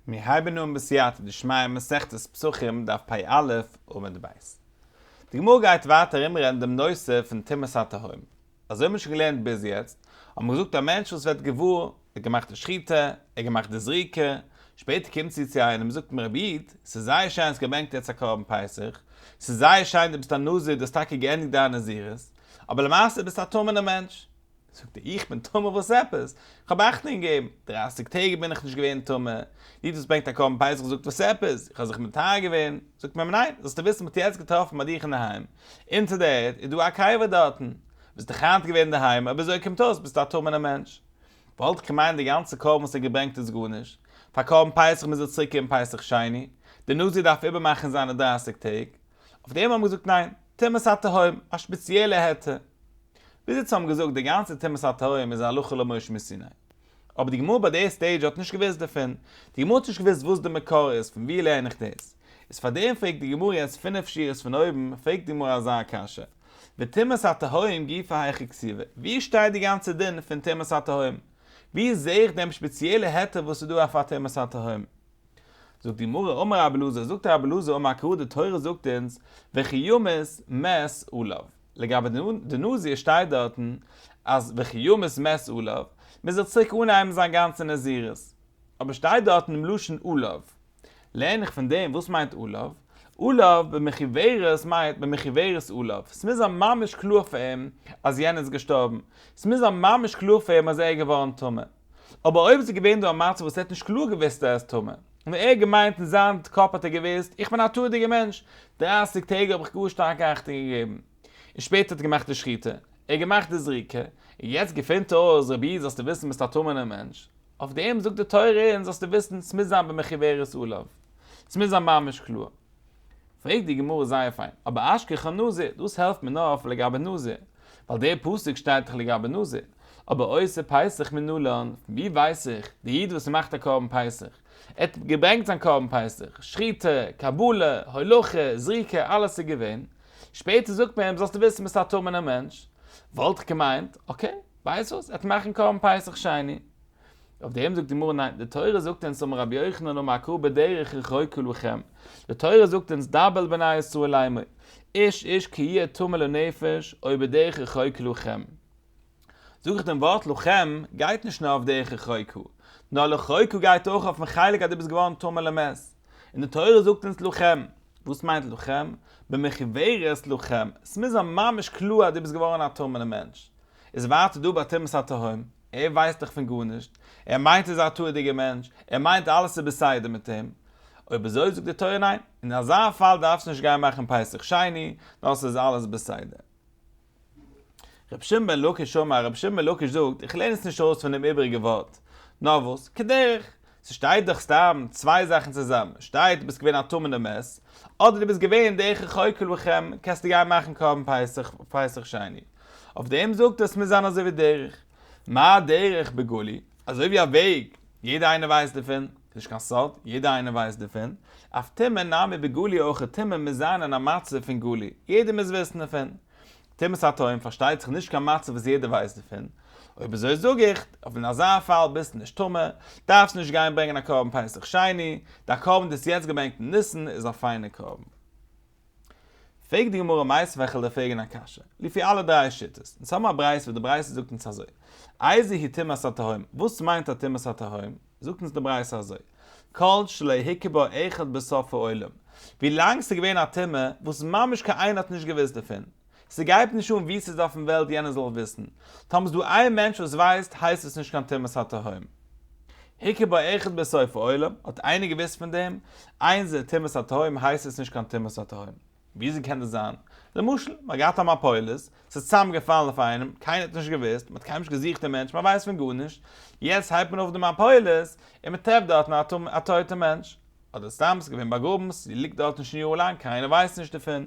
מיר הייבן אן בסייעתא דשמיא מסכת פסחים דף פ"א עמוד ב'. די גמרא גייט ווייטער ארומרעדן דעם נושא פון טומאת התהום. אזוי האבן מיר שוין געלערנט ביז יעצט, האבן מיר געזאגט א מענטש וואס ווערט געוואר, ער האט געמאכט די שחיטה, ער האט געמאכט די זריקה, שפעטער קומט צו צו איינעם און זאגט אים רבי איד, ס'איז זייער שיין האסט געברענגט יעצט א קרבן פסח, ס'איז זייער שיין דו ביסט א נזיר, דו האסט טאקע געענדיגט דיין נזירות, אבער למעשה ביסטו א טמא'נער מענטש. זאגט ער, איך בין טמא וואס עפעס? איך האב אכטונג געגעבן, דרייסיג טעג בין איך נישט געווען טמא, די וואס ברענגט א קרבן פסח זאגט וואס עפעס? איך האב זיך מטהר געווען, זאגט מען אים ניין, זאלסטו וויסן מ'האט יעצט געטראפן ביי דיך אינדערהיים, אונטער די ערד איז דא א קבר דארטן, ביסט דאך היינט געווען אינדערהיים, אויב אזוי קומט אויס ביסטו א טמא'נער מענטש. וואלט איך געמיינט די גאנצע קרבן וואס ער האט געברענגט איז גארנישט, פאר קרבן פסח מוז ער צוריק קומען פסח שני, די נזיר דארף איבערמאכן זיינע דרייסיג טעג, אויף דעם האבן געזאגט ניין, טומאת התהום, א שפעציעלע היתר. ביז יעצט האבן געזאגט די גאנצע טומאת התהום איז הלכה למשה מסיני. אבער די גמרא ביי די stage האט נישט געוואוסט דערפון. די גמרא האט נישט געוואוסט וואס די מקור איז, פון וואו לערן איך דאס. איז פאר דעם פרעגט די גמרא יעצט פינף שורות פון אויבן, פרעגט די גמרא אזא קשיא, וטומאת התהום גופא היכא כתיבא, וואו שטייט די גאנצע דין פון טומאת התהום? וואו זעה איך דעם שפעציעלע היתר וואס איז דא אויף א טומאת התהום? זאגט די גמרא אמר רבי אלעזר, זאגט רבי אלעזר אמר קרא די תורה זאגט אונז וכי ימות מת עליו, לגבי די נזיר שטייט דארטן אז וכי ימות מת עליו, מוז ער צוריק אנהייבן זיין גאנצע נזירות, אבער שטייט דארטן דעם לשון עליו, לערן איך פון דעם וואס מיינט עליו? עליו במחוורת מיינט במחוורת עליו, ס'מוז זיין ממש קלאר פאר אים אז יענער איז געשטארבן, ס'מוז זיין ממש קלאר פאר אים אז ער איז געווארן טמא. אבער אויב איז געווען דא א מצב וואס ער האט נישט קלאר געוואוסט ער איז טמא, נאר ער האט געמיינט אין זיין קאפ האט ער געוואוסט איך בין א טהור'דיגער מענטש, דרייסיג טעג האב איך גאר שטארק אכטונג געגעבן, און שפעטער האט ער געמאכט די שחיטה, ער האט געמאכט די זריקה, און יעצט געפינט ער אויס רבי איד זאלסטו וויסן ביסט א טמא'נער מענטש, אויף דעם זאגט די תורה אונז זאלסטו וויסן ס'מוז זיין במחוורת עליו, ס'מוז זיין ממש קלאר. פרעגט די גמרא זייער פיין, אבער אשכחה נזיר, דאס העלפט מיר נאר אויף לגבי נזיר, ווייל דער פסוק שטייט דאך לגבי נזיר, אבער עושה פסח מנלן, פון ווי ווייס איך, די איד וואס מאכט א קרבן פסח, ער האט געברענגט זיין קרבן פסח, שחיטה, קבלה, הולכה, זריקה, אלעס איז געווען, שפעטער זאגט מען אים זאלסטו וויסן ביסט א טמא'נער מענטש, וואלט איך געמיינט, okay, ווייסט וואס, ער וועט מאכן קרבן פסח שני. אויף דעם זאגט די גמרא ניין, די תורה זאגט אונז אמר רבי יוחנן אמר קרא בדרך רחוקה לכם, די תורה זאגט אונז דבר אל בני ישראל לאמור, איש איש כי יהיה טמא לנפש או בדרך רחוקה לכם. זאג איך דעם ווארט לכם גייט נישט נאר אויף דרך רחוקה, נאר רחוקה גייט אויך אויפן חלק אז דו ביסט געווארן טמא למת. און די תורה זאגט אונז לכם, וואס מיינט לכם? במחוורת לכם, ס'מוז זיין ממש קלאר אז דו ביסט געווארן א טמא'נער מענטש. איז ווייטער דא ביי טומאת התהום, ער ווייסט דאך פון גארנישט, ער מיינט ער איז א טהור'דיגער מענטש, ער מיינט אלעס איז בסדר מיט אים, אויב אזוי זאגט די תורה ניין, אין אזא פאל דארפסטו נישט גיין מאכן פסח שני, נאר ס'איז אלעס בסדר. רבי שמעון בן לקיש אמר, רבי שמעון בן לקיש זאגט, איך לערן עס נישט ארויס פון דעם איבעריגע ווארט, נאר וואס, כדרך, ס'שטייט דאך סתם צוויי זאכן צוזאמען, שטייט דו ביסט געווען א טמא'נער מת, אדער דו ביסט געווען דרך רחוקה לכם, קענסטו גיין מאכן קרבן פסח, פסח שני. אויף דעם זאגט ער ס'מוז זיין אזוי ווי דרך. מה דרך בגלוי? אזוי ווי א וועג, יעדער איינער ווייסט דערפון, ס'איז נישט קיין סוד, יעדער איינער ווייסט דערפון, אף טומאה נמי בגלוי אויך טומאה מוז זיין אין א מצב פון גלוי, יעדער מוז וויסן דערפון. טומאת התהום פארשטייט זיך נישט קיין מצב וואס יעדער ווייסט דערפון, אויב אזוי זאג איך, אויף אין אזא פאל ביסטו נישט טמא, דארפסט נישט גיין ברענגען א קרבן פסח שני, דיין קרבן דו האסט יעצט געברענגט אין ניסן איז א פיינע קרבן. פרעגט די גמרא מיתיבי וועל איך דיר פרעגן א קשיא, לפי אלע דריי שיטות, אונז האבן א ברייתא וואס די ברייתא זאגט אונז אזוי, איזו היא טומאת התהום, וואס מיינט א טומאת התהום? זאגט אונז די ברייתא אזוי, כל שלא הכיר בה אחד בסוף העולם, ווי לאנג ס'איז געווען א טומאה וואס ממש קיין איינער האט נישט געוואוסט דערפון, ס'גייט נישט אן וואו ס'איז אויפן וועלט יענער זאל וויסן, טאמער איז דא איין מענטש וואס ווייסט הייסט עס נישט קיין טומאת התהום. הכיר בה אחד בסוף העולם, האט איינער געוואוסט פון דעם, אין זו טומאת התהום הייסט עס נישט קיין טומאת התהום. וויאזוי קען דאס זיין? למשל, מ'האט געהאט א מפולת, ס'איז צוזאמגעפאלן אויף איינעם, קיינער האט נישט געוואוסט, מ'האט קיינמאל נישט געזוכט דעם מענטש, מ'ווייסט פון גארנישט, יעצט הייבט מען אויף די מפולת, און מ'טרעפט דארטן א טויטע מענטש. אדער סתם ס'איז געווען באגראבן, ס'ליגט דארטן שוין יארן לאנג, קיינער ווייסט נישט דערפון.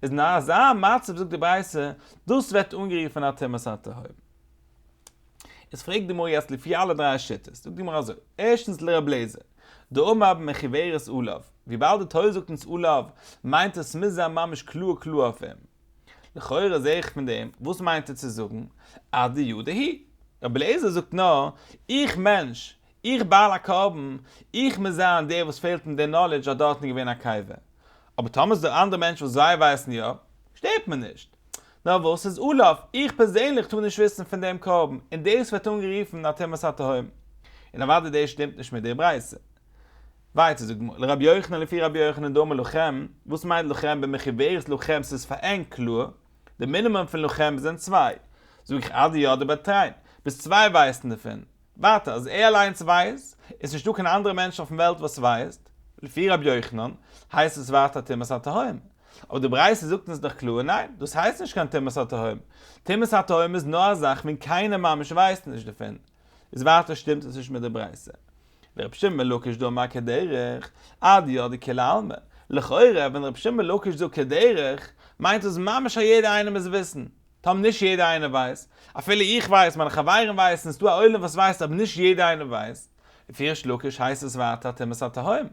איז אין אזא מצב זאגט די ברייתא, דאס ווערט אנגערופן א טומאת התהום. איז פרעגט די גמרא יעצט לפי אלע דריי שיטות, זאגט די גמרא אזוי, ערשטנס לר' אליעזר, דאמר במחוורת עליו, וויבאלד די תורה זאגט אונז עליו, מיינט עס ס'מוז זיין ממש קלאר קלאר אויף אים. לכאורה זעה איך פון דעם, וואס מיינט ער צו זאגן, אדידיה הוא. ר' אליעזר זאגט נאר, איך מענטש, איך בעל הקרבן, איך מוז זיין דער וואס פעלט אים די knowledge אז דארטן איז געווען א קבר. אבער טאמער ס'איז דא אנדערע מענטשן וואס זיי ווייסן יא, שטערט מיר נישט. נאר וואס איז עליו, איך פערזענליך טאר נישט וויסן פון דעם קרבן, און דאס ווערט אנגערופן א טומאת התהום. און אוודאי דאס שטימט נישט מיט די ברייתא. ווייטער זאגט די גמרא, לרבי יוחנן לפי רבי יוחנן דאמר לכם, וואס מיינט לכם במחוברת לכם ס'איז פאר ענק קלאר, די מינימום פון לכם זענען צוויי, זאג איך אדידע בי תרין, ביז צוויי ווייסן דערפון, ווייטער אז ער אליינס ווייסט, איז נישטא קיין אנדערע מענטש אויפן וועלט וואס ווייסט, לפי רבי יוחנן, הייסט עס ווייטער טומאת התהום. אבער די ברייתא זאגט אונז דאך קלאר ניין, דאס הייסט נישט קיין טומאת התהום. טומאת התהום איז נאר א זאך ווען קיינער ממש ווייסט נישט דערפון. איז ווייטער שטימט עס נישט מיט די ברייתא. ורבי שמעון בן לקיש דאמר כדרך, אדידע כולי עלמא. לכאורה ווען רבי שמעון בן לקיש זאגט כדרך, מיינט דאס ממש א יעדער איינער מוז וויסן. טאמער נישט יעדער איינער ווייסט, אפילו איך ווייס, מיינע חברים ווייסן, ס'דא א עולם וואס ווייסט אבער נישט יעדער איינער ווייסט. לפי ריש לקיש הייסט עס ווייטער א טומאת התהום.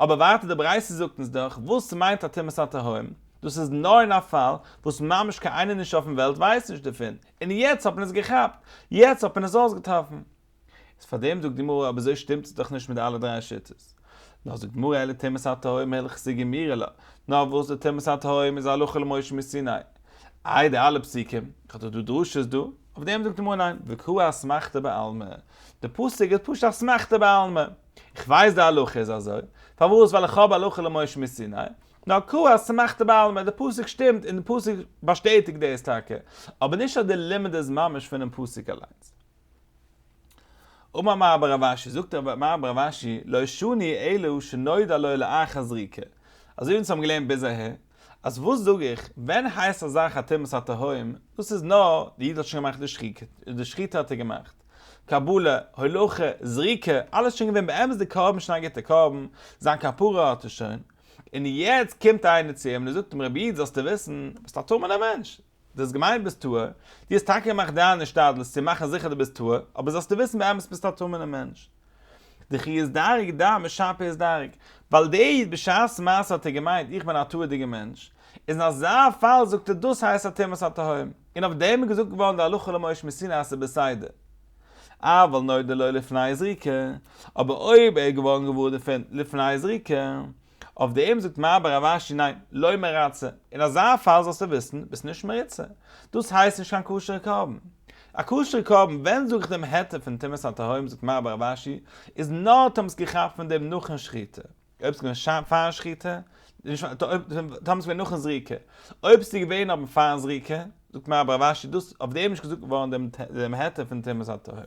אבער ווייטער די ברייתא זאגט אונז דאך וואס מיינט א טומאת התהום, דאס איז נאר אין א פאל וואס ממש קיין איינער נישט אויפן וועלט ווייסט נישט דערפון, און יעצט האט מען עס געכאפט, יעצט האט מען עס אויסגעטראפן. איז פאר דעם זאגט די גמרא אבער אזוי שטימט עס דאך נישט מיט די אלע דריי שיטות. נאר זאגט די גמרא אלא טומאת התהום הלכתא גמירי לה, נאר וואס די טומאת התהום איז הלכה למשה מסיני. איי די אלע פסוקים, איך האב דאך דא דרשות דא, אויף דעם זאגט די גמרא ניין, וקרא אסמכתא בעלמא, די פסוק איז פשוט אסמכתא בעלמא, איך ווייס די הלכה איז אזוי, פארוואס ווייל איך האב הלכה למשה מסיני, נאר קרא אסמכתא בעלמא, די פסוק שטימט און די פסוק באשטעטיגט דאס טאקע, אבער נישט אז די לימוד איז ממש פונעם פסוק אליינס. אמר מר בר רב אשי, זאגט מר בר רב אשי, לא שנו אלא שנודע לו לאחר זריקה. אזוי ווי אונז האבן געלערנט ביז אהער, אז וואס זאג איך, ווען הייסט א זאך א טומאת התהום, דאס איז נאר, די איד האט שוין געמאכט די שחיקה, די שחיטה האט ער געמאכט, קבלה, הולכה, זריקה, אלעס שוין געווען באמת די קרבן שוין א גוטע קרבן, זיין כפרה האט ער שוין, און יעצט קומט איינער צו אים און ער זאגט אים רבי איד זאלסטו וויסן, ביסט א טמא'נער מענטש, דו האסט געמיינט ביסט טהור, דו האסט טאקע געמאכט דיין השתדלות צו מאכן זיכער דו ביסט טהור, אבער זאלסטו וויסן באמת ביסטו א טמא'נער מענטש. דכי אזדרק דם משפע אזדרק, ווייל דער איד בשעת מעשה האט ער געמיינט איך בין א טהור'דיגער מענטש, איז אין אזא פאל זאגט ער דאס הייסט א טומאת התהום, און אויף דעם איז געזאגט געווארן די הלכה למשה מסיני אז ס'איז בסדר. אבל נודע לו לפני זריקה, אבער אויב ער איז געווארן געוואר דערפון לפני זריקה, אויף דעם זאגט מר בר רב אשי ניין, לא מרצה, אין אזא פאל זאלסטו וויסן, ביסט נישט מרוצה. דאס הייסט נישט קיין כשר'ע קרבן. א כשר'ע קרבן, ווען זאג איך דעם היתר פון טומאת התהום זאגט מר בר רב אשי, איז נאר טאמער ס'איז געכאפט פון דעם נאכן שחיטה. אויב ס'איז געווען פארן שחיטה, טאמער ס'איז געווען נאכן זריקה. אויב ס'איז געווען אבער פארן זריקה, זאגט מר בר רב אשי, דאס אויף דעם איז נישט געזאגט געווארן דעם היתר פון טומאת התהום.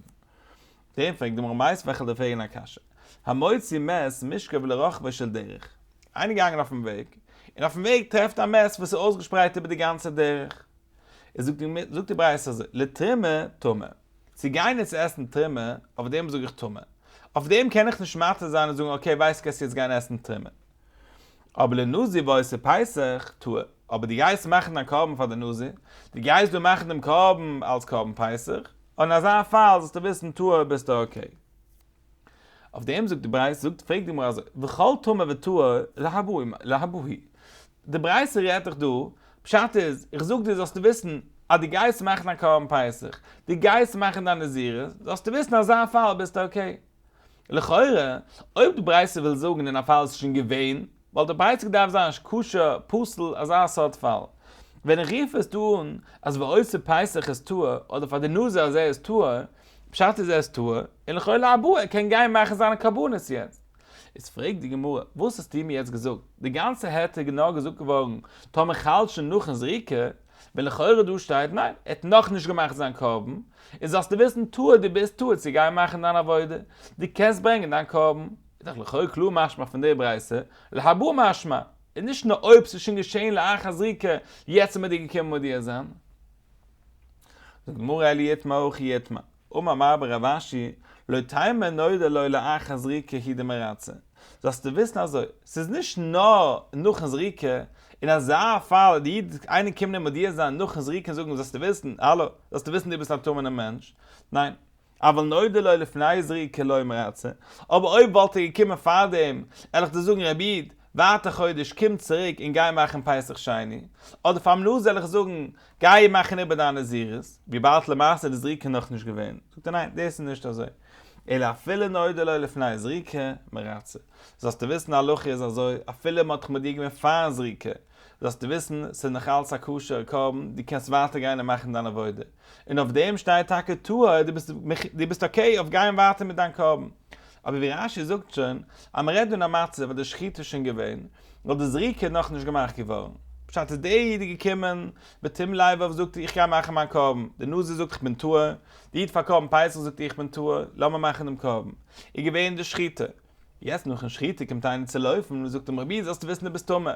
דעם פרעגט די גמרא מיתיבי וועל איך דיר פרעגן א קשיא, המוציא מת מושכב לרחבו של דרך, איינער געגאנגען אויפן וועג, און אויפן וועג טרעפט א מת וואס איז אויסגעשפרייט איבער די גאנצע דרך, איז זאגט די זאגט די ברייתא אזוי, לתרומה טמא, צו גיין יעצט עסן תרומה, אויף דעם זאג איך טמא, אויף דעם קען איך נישט מתיר זיין און זאגן okay ווייסט קענסט יעצט גיין עסן תרומה. אבער לנזיר ועושה פסח, טהור. אבער דו גייסט מאכן דיין קרבן פאר די נזיר, דו גייסט דא מאכן דעם קרבן אלס קרבן פסח, אין אזא פאל זאלסטו וויסן טהור ביסטו okay. אויף דעם זאגט די ברייתא, זאגט פרעגט די גמרא אזוי, וכל טמא וטהור להבא הוא. די ברייתא רעדט דאך דא, פשט איז, איך זאג דיר זאלסטו וויסן אז דו גייסט מאכן א קרבן פסח, דו גייסט מאכן דיין נזירות, זאלסטו וויסן אזא פאל ביסטו okay. לכאורה, אויב די ברייתא וויל זאגן אין א פאל איז שוין געווען, וואלט די ברייתא געדארפט זיין כשר, פסול, אזא סארט פאל. ווען איך רוף עס דא אן אז ועושה פסח איז טהור, אדער פאר די נזיר אז ער איז טהור, פשט איז ער איז טהור, און לכאורה להבא ער קען גיין מאכן זיינע קרבנות יעצט. איז פרעגט די גמרא, וואס האסטו מיר יעצט געזאגט? די גאנצע היתר איז נאר געזאגט געווארן טאמער כ'האלט שוין נאכן זריקה, ווען לכאורה דא שטייט ניין, ער האט נאכנישט געמאכט זיין קרבן, איז זאלסטו וויסן טהור דו ביסט טהור צו גיין מאכן דיין עבודה, דו קענסט ברענגען דיין קרבן, איז דאך לכאורה קלאר משמע פון די ברייתא, להבא משמע, און נישט נאר אויב ס'איז שוין געשען לאחר זריקה, יעצט איז מען דיר געקומען מודיע זיין. זאגט די גמרא אלא איתמר הכי איתמר, אמר מר בר רב אשי, לא תימא נודע לו לאחר זריקה הוא דמרצה, זאלסטו וויסן אזוי, ס'איז נישט נאר נאכן זריקה, אין אזא פאל די איד איינער קומט אים מודיע זיין נאכן זריקה און זאגן זאלסטו וויסן, האלא, זאלסטו וויסן דו ביסט א טמא'נער מענטש, ניין, אבל נודע לו לפני זריקה לא מרצה, אבער אויב וואלט ער געקומען פארדעם, על איך דיר זאגן רבי איד, ווארט א חודש, קום צוריק און גיי מאכן פסח שני, אדער פאר'ן נזיר זאל איך זאגן, גיי מאכן איבער דיין נזירות, וויבאלד למעשה איז די זריקה נאכנישט געווען, זאגט ער ניין, דאס איז נישט אזוי. אלא אפילו נודע לו לפני זריקה, מרצה. זאלסטו וויסן די הלכה איז אזוי, אפילו מען האט דיך מודיע געווען פארן זריקה, זאלסטו וויסן ס'איז נאך אלץ א כשר'ע קרבן, דו קענסט ווייטער גיין און מאכן דיין עבודה. און אויף דעם שטייט טאקע טהור, דו ביסט דו ביסט okay אויף גיין ווייטער מיט דיין קרבן. אבער ווי רש"י זאגט שוין, אז מען רעדט דא אין א מצב וואס די שחיטה איז שוין געווען, נאר די זריקה איז נאכנישט געמאכט געווארן. פשט איז דער איד איז געקומען בתום לבב זאגט איך גיי מאכן מיין קרבן, דער נזיר זאגט איך בין טהור, די איד פאר קרבן פסח זאגט איך בין טהור, לאמיר מאכן דעם קרבן. איז געווען די שחיטה. יעצט נאכן שחיטה קומט איינער צו לויפן און זאגט אים רבי זאלסטו וויסן דו ביסט טמא,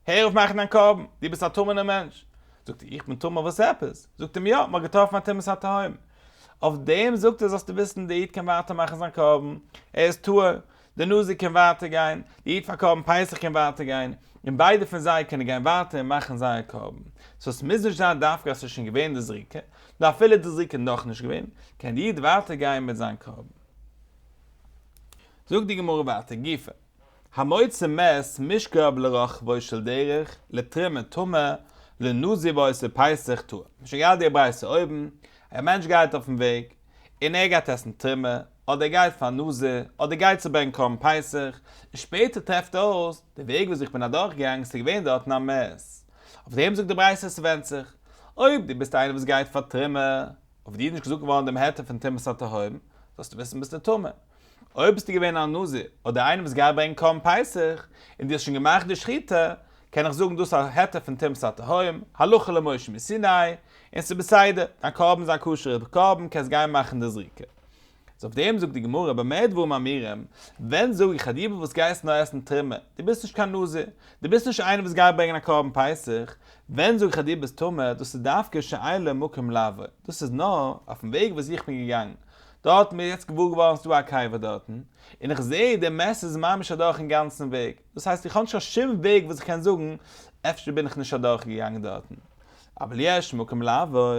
הער אויף מאכן דיין קרבן, דו ביסט א טמא'נער מענטש. זאגט ער איך בין טמא וואס עפעס? זאגט אים יא, מ'האט געטראפן א טומאת התהום. אויף דעם זאגט ער זאלסטו וויסן דער איד קען ווייטער מאכן זיין קרבן, ער איז טהור, די נזיר קען ווייטער גיין, די איד פאר קרבן פסח קען ווייטער גיין, און ביידע פון זיי קענען גיין ווייטער און מאכן זייער קרבן. so עס מוז נישט זיין דווקא אז ס'איז שוין געווען די זריקה, נאר אפילו איז די זריקה נאכנישט געווען, קען די איד ווייטער גיין מיט זיין קרבן. זאגט די גמרא ווייטער, גופא, המוצא מת מושכב לרחבו של דרך, לתרומה טמא, לנזיר ועושה פסח טהור. מ'האט שוין געהאט די ברייתא אויבן, א מענטש גייט אויפן וועג, און ער גייט עסן תרומה, אדער ער גייט פאר נזיר, אדער גייט צו ברענגען קרבן פסח, און שפעטער טרעפט ער אויס, די וועג וואס איך בין אדורכגעגאנגען ס'איז געווען דארטן א מת. אויף דעם זאגט די ברייתא ס'ווענדט זיך, אויב דו ביסט איינער וואס גייט פאר תרומה, אויף דיר איז נישט געזאגט געווארן דעם היתר פון טומאת התהום, זאלסטו וויסן ביסטו טמא. אויב ביסטו געווען א נזיר, אדער איינער וואס גייט ברענגען קרבן פסח, און דו האסט שוין געמאכט די שחיטה, קען איך זאגן דאס א היתר פון טומאת התהום, הלכה למשה מסיני, און ס'איז בסדר, דיין קרבן איז א כשר'ע קרבן, קענסט גיין מאכן די זריקה. איז אויף דעם זאגט די גמרא במה דברים אמורים, ווען זאג איך אז דו וואס גייסט נאר עסן תרומה, דו ביסט נישט קיין נזיר, דו ביסט נישט איינער וואס גייט ברענגען א קרבן פסח, ווען זאג איך אז דו ביסט טמא, דאס איז דווקא שאין לו מקום לעבור, דאס איז נאר אויפן וועג וואס איך בין געגאנגען, דארט מיר יעצט געוואר געווארן ס'דא א קבר דארטן, און איך זעה די מת איז ממש אדורך אינגאנצן וועג, דאס הייסט איך האב נישט קיין שום וועג וואס איך קען זאגן אפשר בין איך נישט אדורך געגאנגען דארטן. אבל יש מקום לעבור,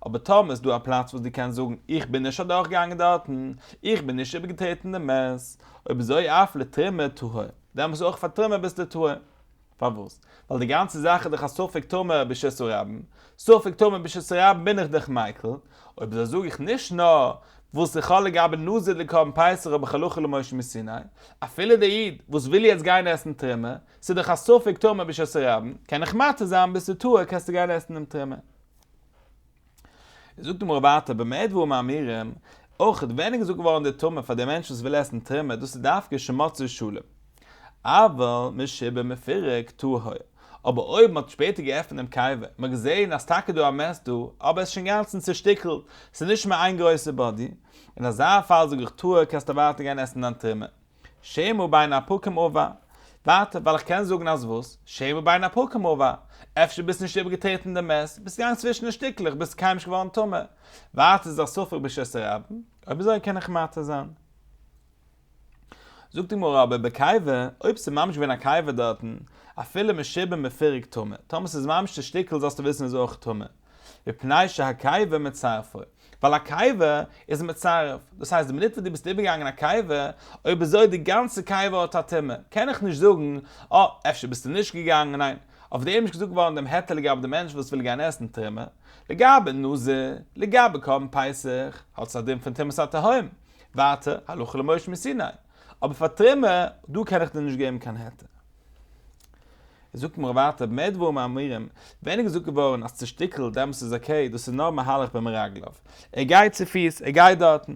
אבער טאמער איז דא א פלאץ וואס דו קענסט זאגן איך בין נישט אדורך געגאנגען דארטן, איך בין נישט איבערגעטרעטן די מת, אויב אזוי אף לתרומה טהור, דעמאלס אויך פאר תרומה ביסטו טהור. פארוואס? ווייל די גאנצע זאך איז דאך א ספק טמא ברשות הרבים, ספק טמא ברשות הרבים בין איך דאך מיקל, אויב אזוי זאג איך נישט נאר וואס איך האב לגבי נזיר לקרבן פסח האב איך הלכה למשה מסיני, אפילו דער איד וואס וויל יעצט גיין עסן תרומה, ס'איז דאך א ספק טמא ברשות הרבים, קען איך מתיר זיין ביסטו טהור קענסטו גיין עסן דעם תרומה. זאגט די גמרא ווייטער במה דברים אמורים, אויך ווען איז געזאגט געווארן די טומאה פאר דעם מענטש וואס וויל עסן תרומה, דאס איז דווקא שמצאו שלם, אבל משובע מפורק טהור, אבער אויב מען האט שפעטער געעפנט דעם קבר, מען האט געזען אז טאקע דא א מת דא, אבער עס איז שוין אינגאנצן צושטיקלט, ס'איז נישט מער איין גרויסע body, אין אזא פאל זאג איך טהור קענסטו ווייטער גיין עסן דיין תרומה. שמא בין הפרקים עבר. ווייטער, ווייל איך קען זאגן אז וואס? שמא בין הפרקים עבר. אפשר ביסט נישט איבערגעטרעטן די מת, ביסט געגאנגען צווישן די שטיקלעך, ביסט קיינמאל נישט געווארן טמא. ווייטער איז א ספק ברשות הרבים, אויב אזוי קען איך מתיר זיין. זאגט די גמרא אבער בקבר, אויב ס'איז ממש געווען א קבר דארטן, אפילו משובע מפורק טמא, טאמער ס'איז ממש צושטיקלט זאלסטו וויסן איז אויך טמא. מפני שהקבר מצרפו, ווייל א קבר איז מצרף, דאס הייסט די מינוט וואס דו ביסט איבערגעגאנגען א קבר, אויב אזוי די גאנצע קבר האט א טומאה, קען איך נישט זאגן, אה, אפשר ביסטו נישט געגאנגען, ניין, אויף דעם איז נישט געזאגט געווארן דעם היתר לגבי די מענטש וואס וויל גיין עסן תרומה, לגבי נזיר, לגבי קרבן פסח, האט עס א דין פון טומאת התהום, ווייטער, הלכה למשה מסיני, אבער פאר תרומה, דא קען איך דיר נישט געבן קיין היתר. זאגט מיר ווייטער במה דברים אמורים, ווען איז געזאגט געווארן אז צושטיקלט דעמאלס איז okay, דאס איז נאר מהלך במרגליו, ער גייט צופיס, ער גייט דארטן,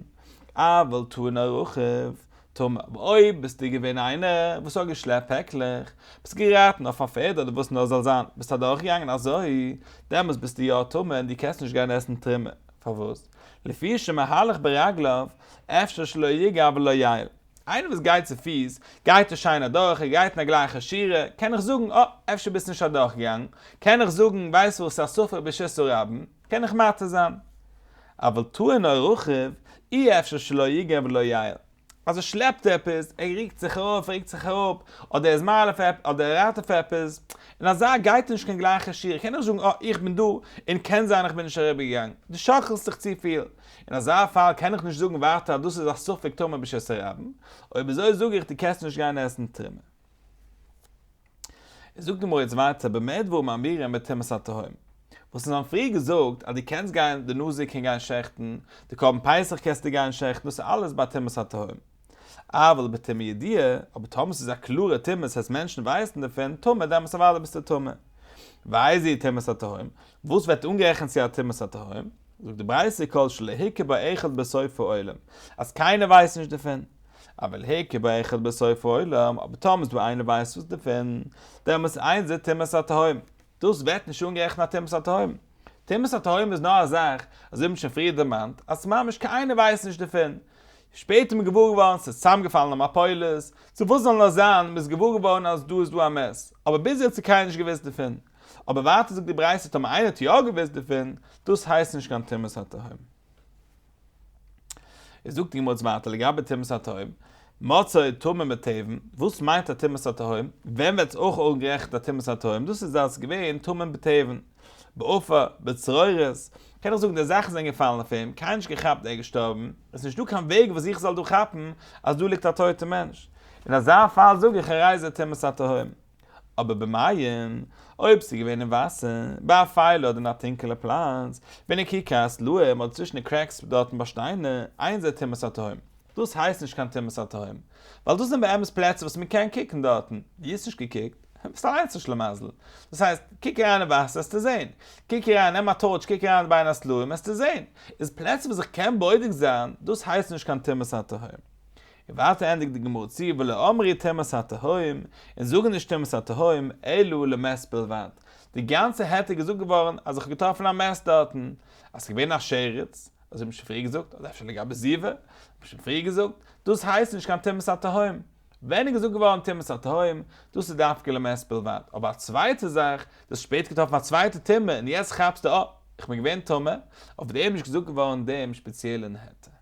אבל טעון או רכוב טמא, אבער אויב ביסטו געווען איינער וואס האט געשלעפט פעקלעך, ביסט גערייטן אויף א פערד אדער וואס נאר זאל זיין, ביסט אדורכגעגאנגען אזוי, דעמאלס ביסטו יא טמא און דו קענסט נישט גיין עסן תרומה, פארוואס? לפי שמהלך ברגליו, אפשר שלא יגע ולא יעול. איינער וואס גייט צו פיס, גייט ער שיין אדורך, ער גייט אין א גלייכע שורה, קען איך זאגן, אה, אפשר ביסט נישט אדורכגעגאנגען, קען איך זאגן, ווייסט וואס, ס'איז א ספק ברשות הרבים, קען איך מתיר זיין. אבל טעון או רכוב, אי אפשר שלא יגע ולא יעול. אז ער שלעפט עפעס, ער ריקט זיך ארויף, ער ריקט זיך אראפ, אדער ער איז מעלה אויף עפעס, אדער ער רייט אויף עפעס, אין אזא גייט נישט קיין גלייכע שורה, קען איך זאגן, אה, איך בין דא, און קען זיין איך בין נישט אריבערגעגאנגען. דו שאקלסט זיך צופיל. אין אזא פאל קען איך נישט זאגן ווייטער אז דאס איז א ספק טמא ברשות הרבים, אויב אזוי זאג איך דו קענסט נישט גיין עסן תרומה. זאגט די גמרא יעצט ווייטער במה דברים אמורים בטומאת התהום. וואס אונז האבן פריער געזאגט אז דו קענסט גיין, די נזיר קען גיין שעכטן, די קרבן פסח קענסטו גיין שעכטן, דאס איז אלעס ביי טומאת התהום. אבל בטומאה ידועה, אבער טאמער ס'איז א קלארע טומאה, ס'הייסט מענטשן ווייסן דערפון, טמא, דעמאלטס אוודאי ביסטו טמא. ואיזו היא טומאת התהום, וואס ווערט אנגערעכנט צו א טומאת התהום? זאגט די ברייתא כל שלא הכיר בו אחד בסוף העולם, אז קיינער ווייסט נישט דערפון. אבל הכיר בו אחד בסוף העולם, אבער טאמער איז דא איינער ווייסט וואס דערפון, דעמאלטס אין זה טומאת התהום. דאס ווערט נישט אנגערעכנט א טומאת התהום. טומאת התהום איז נאר א זאך, אזוי ווי מ'האט שוין פריער דערמאנט, אז ממש קיינער ווייסט נישט דערפון. שפעטער איז מען געוואר געווארן ס'איז צוזאמגעפאלן א מפולת, צו וואס זאל נאר זיין, מ'איז געוואר געווארן אז דא איז דא א מת, אבער ביז יעצט האט קיינער נישט געוואוסט דערפון. אבער ווייטער זאגט די ברייתא טאמער איינער האט יא געוואוסט דערפון, דאס הייסט נישט קיין טומאת התהום. איז זאגט די גמרא ווייטער לגבי טומאת התהום, מצאו טמון בתבן, וואס מיינט א טומאת התהום? ווען ווערט עס אויך אנגערעכנט א טומאת התהום? דאס איז אז עס איז געווען טמון בתבן, בעפר, בצרורות, קען איך זאגן די זאכן זענען געפאלן אויף אים, קיינער נישט געכאפט ער איז געשטארבן, עס איז נישטא קיין וועג וואס איך זאל דא כאפן אז דא ליגט א טויטע מענטש. אין אזא פאל זאג איך הרי זה טומאת התהום. אבער במים, אויב ס'איז געווען אין וואסער, באפילה אדער אין א טונקעלע פלאץ, בנקיקי הסלעים אדער צווישן די cracks דארטן ביי שטיינער, אין זה טומאת התהום. דאס הייסט נישט קיין טומאת התהום. ווייל דאס זענען באמת פלעצער וואס מ'קען קוקן דארטן. דו האסט נישט געקוקט, ביסט אליינס א שלימזל. דאס הייסט, קוק אריין אין וואסער וועסטו זען. קוק אריין, נעם א torch, קוק אריין בין הסלעים וועסטו זען. איז פלעצער וואס איך קען בודק זיין, דאס הייסט נישט קיין טומאת התהום. און ווייטער ענדיגט די גמרא צו ולא אמרו טומאת התהום, און זאגן נישט טומאת התהום, אלא למת בלבד. די גאנצע היתר איז געזאגט געווארן אז איך האב געטראפן א מת דארטן, אז ס'איז געווען א שרץ, אזוי האט מען שוין פריער געזאגט, אדער אפשר לגבי זיבה, האט מען שוין פריער געזאגט, דאס הייסט נישט קיין טומאת התהום. ווען איז געזאגט געווארן טומאת התהום, דאס איז דווקא למת בלבד, אבער א צווייטע זאך, דו האסט שפעטער געטראפן א צווייטע טומאה און יעצט כאפסטו אה, איך בין געווען טמא, אויף דעם איז נישט געזאגט געווארן דעם שפעציעלן היתר.